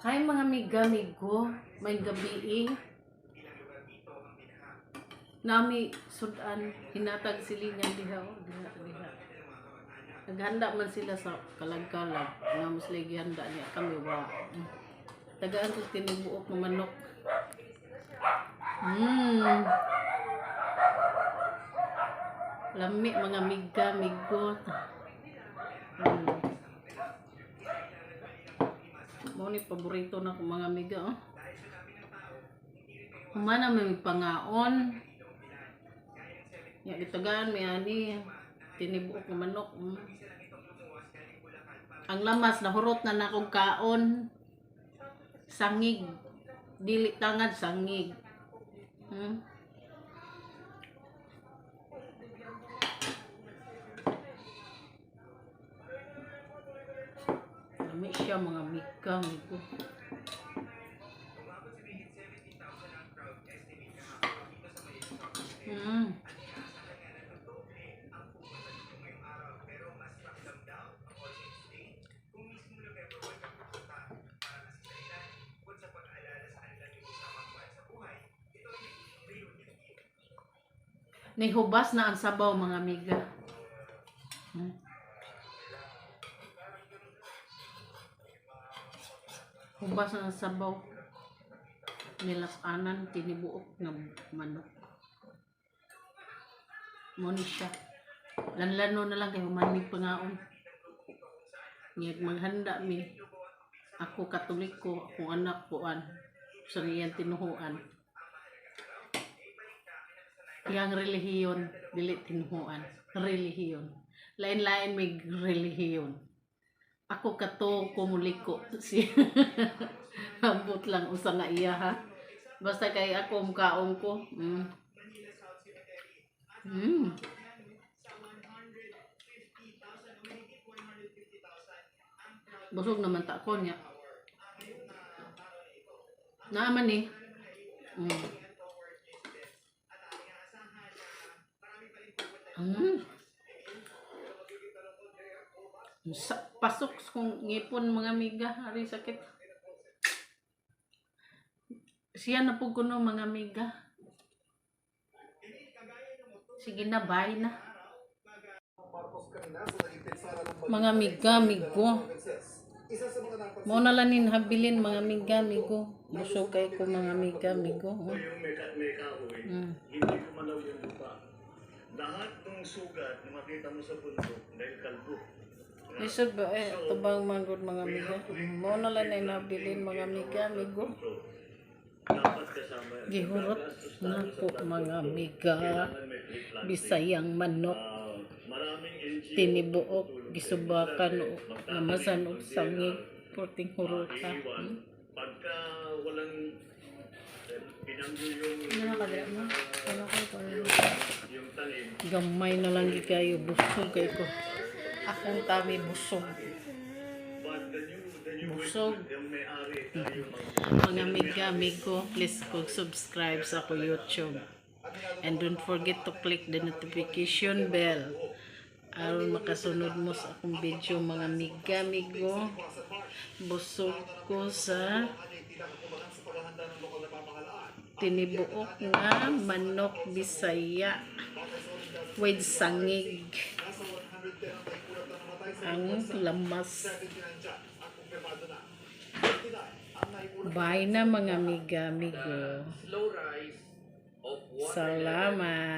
Hi, mga miga-migo, may gabi. Nami sudan hinatag silingan diha, oh, diha diha. Naghanda man sila sa kalag-kalag nga mas lagi gihanda niya kami wa. Tagaan ko tinibuok ng manok. Lami, mga miga, migo. Mao ni paborito na ko, mga miga, oh. Humana may pangaon. Ya gitagaan mi ani tinibuok nga manok. Ang lamas nahurot na nakong kaon. Sangig. Dili tangad, sangig. Lami siya, mga miga, migo. Nihubas na ang sabaw, mga amiga. Hubas na ang sabaw. Nilasanan tinibuok nga manok. Mo ni siya. Lanlano na lang kay human mig pangaon. Ngayag maghanda mi. Ako Katoliko, akong anak kuan sa iyang tinuhuan. Yang relihiyon, dili tinuhuan. Relihiyon. Lain-lain may relihiyon. Ako kato kumuliko si ambot lang usa nga iya ha. Basta kay ako mukaon ko. Busog naman ta ko niya. Naaman eh. Sa, pasok kong ngipon, mga amiga, ari sakit. Siya na po kuno, mga amiga. Sige na, bye na. Mga amiga, amigo. Mo na lang nin habilin, mga amiga, amigo. Busog kay ko, mga amiga, amigo. Oh. Yung may kahoy, hindi gumalaw yung lupa. Lahat ng sugat na makita mo sa bundok dahil kalbo. Lisod ba eh, tubang manggod, mga amiga. Mo na lang nin habilin, mga amiga, amigo. Dapat kasama. Gihurot na po, mga amiga. Kailangan may pre-planting. Bisayang manok. Maraming NGO Tinibuok, gisubakan o lamasan og sangig, porting huruta. iiwan. Pagka walang binanggo yung Ano na kadra mo? Ano ko ko? yung tanim, Gamay na lang gi kayo, busog kay ko. Akong tummy busog. But the new Busog. yung may-ari tayo mag Mga amiga, amigo, please ko subscribe sa ako YouTube. And don't forget to click the notification bell aron makasunod mo sa akong video, mga amiga, amigo. Busog ko sa tinibuok nga manok Bisaya with sangig ang lamas. Bye na, mga amiga, amigo. Slow rise of water Salamat.